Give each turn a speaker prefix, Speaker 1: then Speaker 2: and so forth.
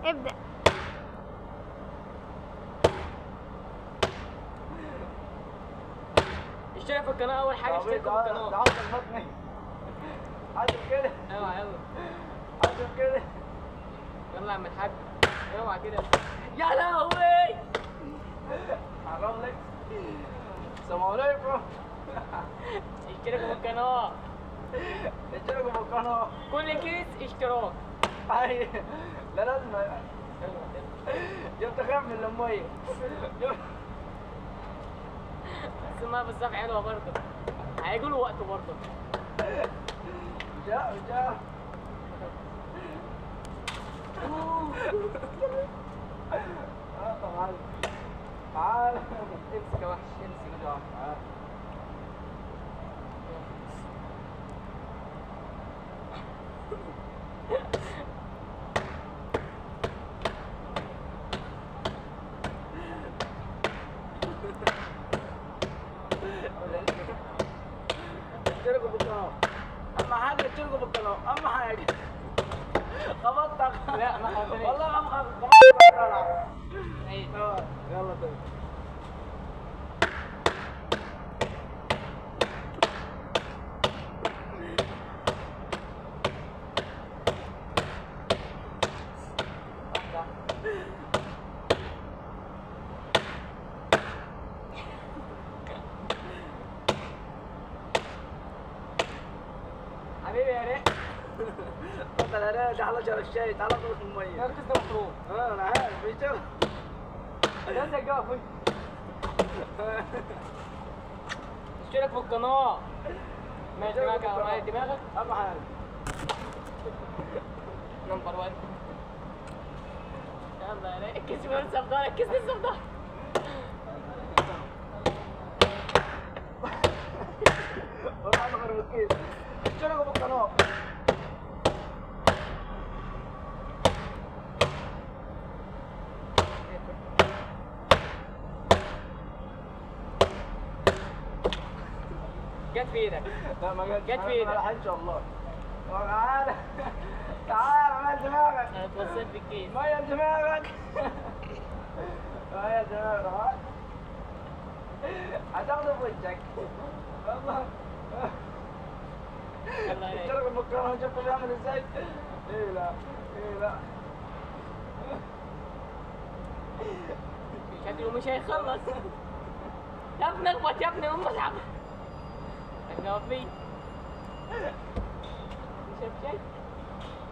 Speaker 1: ابدأ.
Speaker 2: اشترك في القناة أول حاجة، اشتركوا في القناة.
Speaker 3: ده عضل بطني. عضل كده.
Speaker 2: اوعى يلا.
Speaker 3: عضل كده.
Speaker 2: يلا يا عم الحاج، اوعى كده. يا لهوي.
Speaker 3: حرام لك. السلام عليكم.
Speaker 2: اشتركوا في القناة.
Speaker 3: اشتركوا في القناة.
Speaker 2: كل كيس اشتراك.
Speaker 3: لا لازم. جبت خاف من المية.
Speaker 2: بس المية بالظبط حلوة برضه، هيجوا له وقته برضه.
Speaker 3: جاء جاء. تعال تعال.
Speaker 2: امسك يا وحش، امسك
Speaker 3: يا وحش. اشتركوا بالقناة، أهم حاجة اشتركوا بالقناة، أهم حاجة. خبطتك.
Speaker 2: لا ما خبطتنيش
Speaker 3: والله، ما خبطتك. يلا طيب.
Speaker 2: حبيبي يا ريت.
Speaker 3: اتفضل يا ريت، تعالى اشرب الشاي، تعالى اطلب المية.
Speaker 2: الكيس ده مخروم.
Speaker 3: انا عارف بيشرب.
Speaker 2: نزل جوه اخوي. اشترك في القناة. ماشي دماغك، ماشي دماغك.
Speaker 3: أهم حاجة.
Speaker 2: number 1. يلا يا ريت، الكيس لسه في ظهرك، الكيس لسه في ظهرك.
Speaker 3: والله انا غير الكيس. اشتركوا بالقناة.
Speaker 2: جت في ايدك.
Speaker 3: لا ما جت،
Speaker 2: جت في ايدك.
Speaker 3: ما لحقتش والله. تعالى تعالى، ميل دماغك.
Speaker 2: انا اتوصيت بالكيس.
Speaker 3: ميل دماغك. ميل دماغك. هتاخده في وشك. والله. اشتركوا بالقناة وشوفوا بيعمل ازاي. ايه لا ايه لا.
Speaker 2: شكله مش هيخلص. يا ابني اخبط يا ابني، قوم اسحب. احنا واقفين. مش شايف شيء.